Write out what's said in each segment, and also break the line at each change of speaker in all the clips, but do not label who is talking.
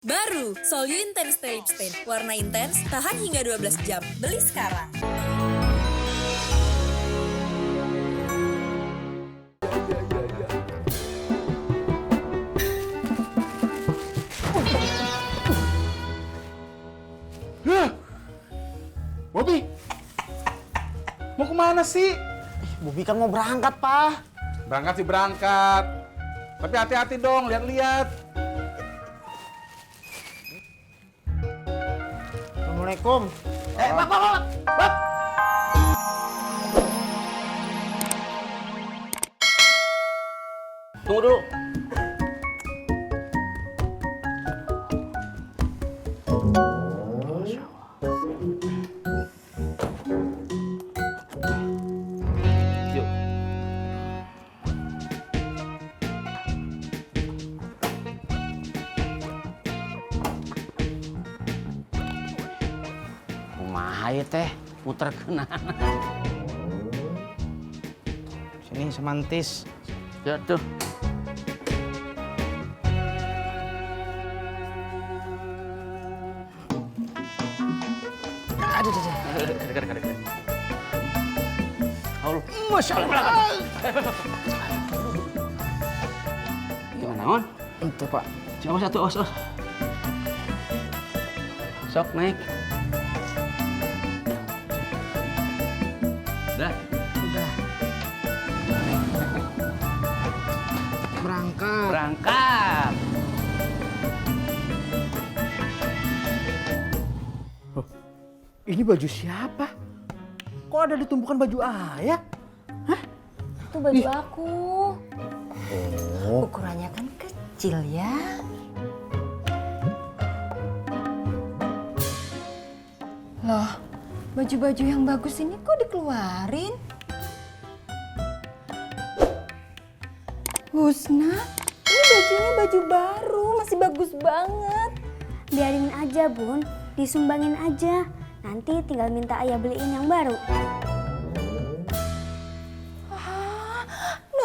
Baru, Solyu Intense Lip Stain. Warna intens, tahan hingga 12 jam. Beli sekarang.
Bobi, mau kemana sih?
Bobi kan mau berangkat, Pak.
Berangkat sih berangkat. Tapi hati-hati dong, lihat-lihat.
Assalamualaikum.
Bab.
Tunggu dulu. Yuk. Kumaha ieu teh puterkeun. Sini semantis. Ya tuh. Aduh. Allah, Masya Allah. Gimana, On? Itu, Pak. Coba satu, os. Sok, naik. Udah. Berangkat. Ini baju siapa? Kok ada di tumpukan baju ayah?
Itu baju aku.
Oh.
Ukurannya kan kecil ya. Loh, baju-baju yang bagus ini kok dikeluarin? Husna, ini bajunya baju baru, masih bagus banget.
Biarin aja bun, disumbangin aja. Nanti tinggal minta ayah beliin yang baru.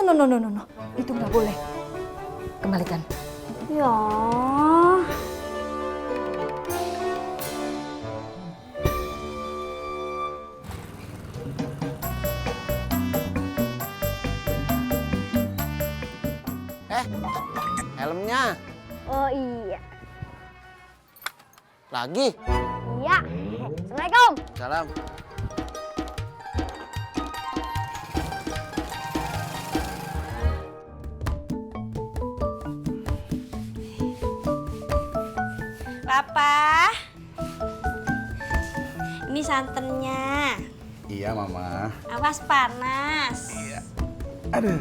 No. Itu nggak boleh. Kembalikan.
Ya.
Helmnya.
Oh iya.
Lagi.
Iya. Assalamualaikum.
Salam.
Papa. Ini santannya.
Iya, Mama.
Awas panas.
Aduh.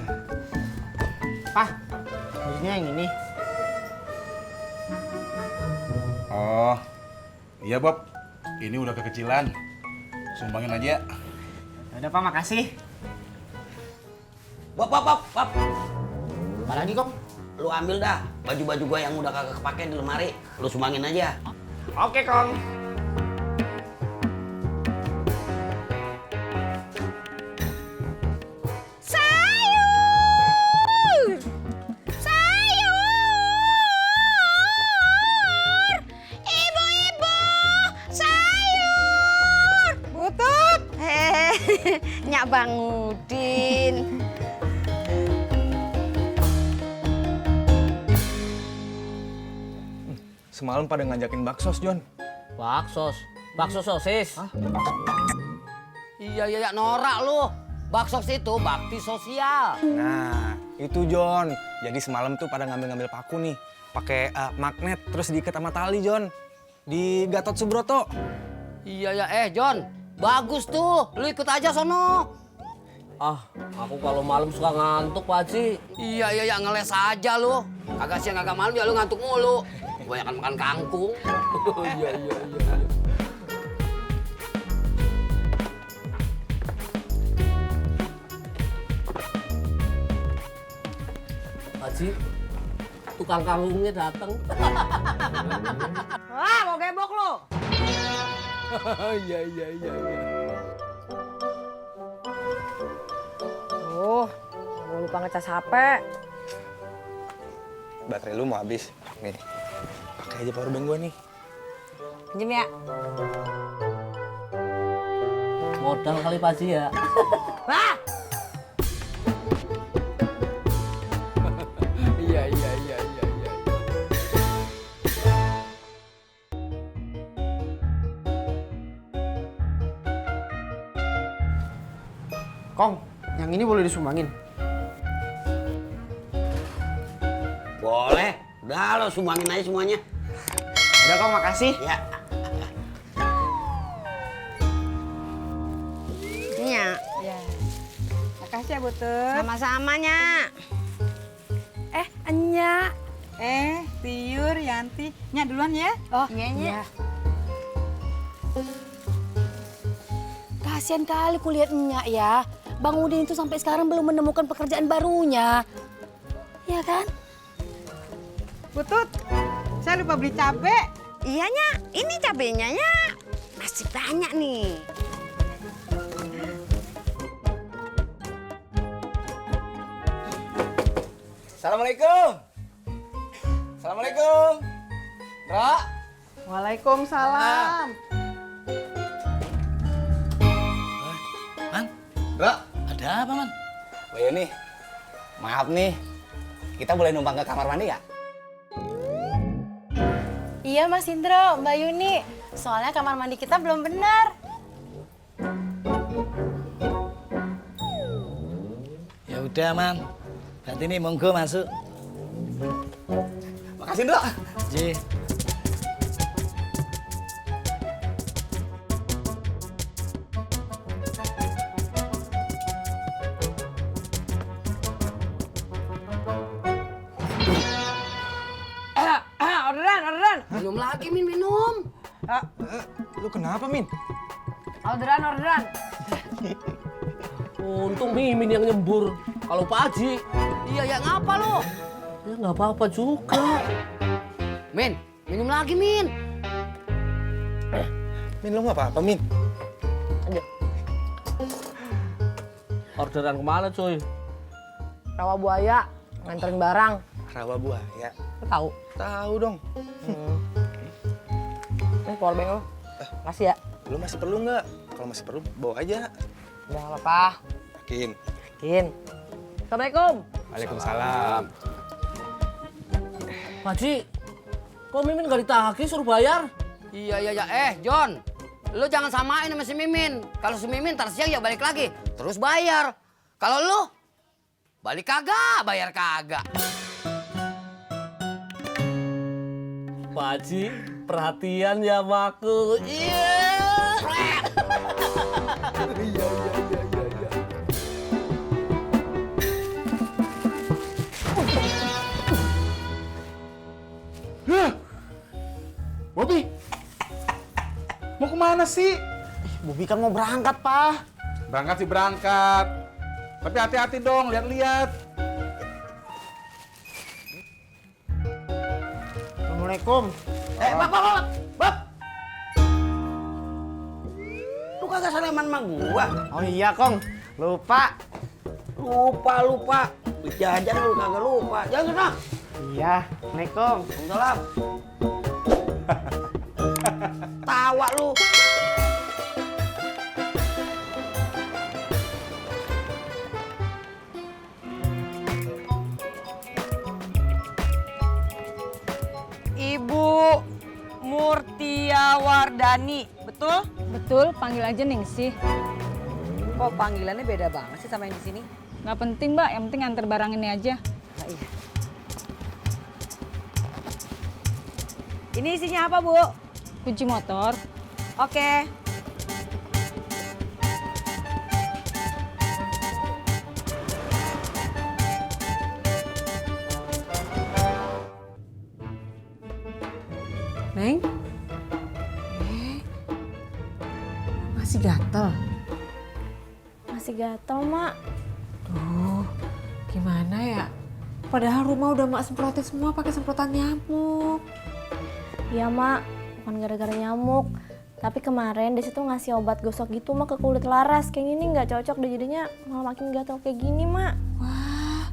Pak, bajunya yang ini.
Oh, iya, Bob. Ini udah kekecilan. Sumbangin aja.
Udah, Pak, makasih.
Bab.
Apa lagi, Kong?
Lu ambil dah baju-baju gua yang udah kagak kepake di lemari. Lu sumbangin aja.
Oke, Kong.
Nyak Bang Udin.
Semalam pada ngajakin baksos, Jon.
Bakso sosis. Hah? Iya, norak lu. Bakso itu bakti sosial.
Nah, itu Jon. Jadi semalam tuh pada ngambil-ngambil paku nih. Pakai magnet, terus diikat sama tali, Jon. Di Gatot Subroto.
Iya, John. Bagus tuh. Lu ikut aja sono.
Aku kalau malam suka ngantuk, Pak Haji.
Iya, ngeles aja lu. Kagak siang kagak malam ya lu ngantuk mulu. Kebanyakan makan kangkung.
Iya. Haji, tukang kangkungnya datang.
Wah, mau gebok lo.
Iya.
Lupa ngecas HP.
Baterai lu mau habis. Nih, pakai aja powerbank gue nih.
Pinjem ya.
Modal kali Pak Haji ya.
Wah!
Iya.
Kong, yang ini boleh disumbangin.
Boleh. Udah lo sumbangin aja semuanya.
Udah Kong, makasih.
Ya.
Nya.
Ya. Makasih ya Butut.
Sama-sama, Nya.
Enya.
Tiur, Yanti. Nya duluan ya.
Oh,
Iya, Nya.
Kasian kali kulihat Enya ya. Bang Udin itu sampai sekarang belum menemukan pekerjaan barunya. Ya kan?
Butut, saya lupa beli cabe.
Iya, Nya. Ini cabenya, Nya. Masih banyak nih.
Assalamualaikum. Assalamualaikum. Ra.
Waalaikumsalam.
Man, Ra. Ada apa, Man? Oh iya nih, maaf nih. Kita boleh numpang ke kamar mandi ya?
Iya Mas Indro, Mbak Yuni. Soalnya kamar mandi kita belum benar.
Ya udah, Man. Berarti nih monggo masuk.
Makasih, Ndra.
Ji.
Orderan. Minum lagi, Min, minum.
Lu kenapa, Min?
Orderan.
Untung Mimin yang nyembur. Kalau Pak Haji,
Iya, ya ngapa lo?
ya nggak apa-apa juga.
Min, minum lagi, Min.
Min, lu nggak apa-apa, Min?
Orderan kemana, cuy?
Rawa buaya, nganterin barang.
Rawa buaya.
Lo tahu?
Tahu dong.
Nih powerbank lo. Makasih ya.
Lu masih perlu nggak? Kalau masih perlu, bawa aja.
Udah nggak apa-apa.
Yakin?
Yakin. Assalamualaikum.
Waalaikumsalam.
Pak Haji, kok Mimin nggak ditagih suruh bayar?
Iya. John. Lu jangan samain sama si Mimin. Kalau si Mimin ntar siang ya balik lagi. Terus bayar. Kalau lu balik kagak, bayar kagak.
Pak Haji, perhatian ya sama aku. Iya.
Bobby, mau kemana sih?
Bobi kan mau berangkat, Pak.
Berangkat sih berangkat. Tapi hati-hati dong, lihat-lihat.
Assalamualaikum.
Bab. Lu kagak salaman sama gua.
Oh iya, Kong. Lupa.
Lupa. Jajan lu kagak lupa. Jangan sana.
Iya. Assalamualaikum.
Salam. Tawa lu.
Ibu Murtiawardani, betul?
Betul, panggil aja Ningsih.
Kok panggilannya beda banget sih sama yang di sini?
Nggak penting Mbak, yang penting antar barang ini aja.
Nah, iya. Ini isinya apa, Bu?
Kunci motor.
Oke.
Neng? Masih gatel?
Masih gatel, Mak.
Duh, gimana ya? Padahal rumah udah Mak semprotin semua pakai semprotan nyamuk.
Iya, Mak. Bukan gara-gara nyamuk. Tapi kemarin Desi tuh ngasih obat gosok gitu, Mak, ke kulit Laras. Kayak gini nggak cocok deh, jadinya malah makin gatel kayak gini, Mak.
Wah,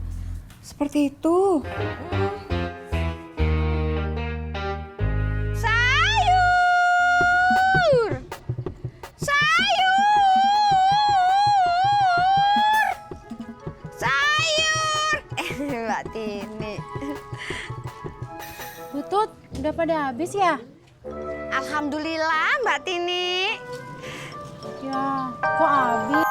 seperti itu.
Mbak Tini.
Butut, udah pada habis ya?
Alhamdulillah Mbak Tini.
Ya, kok habis?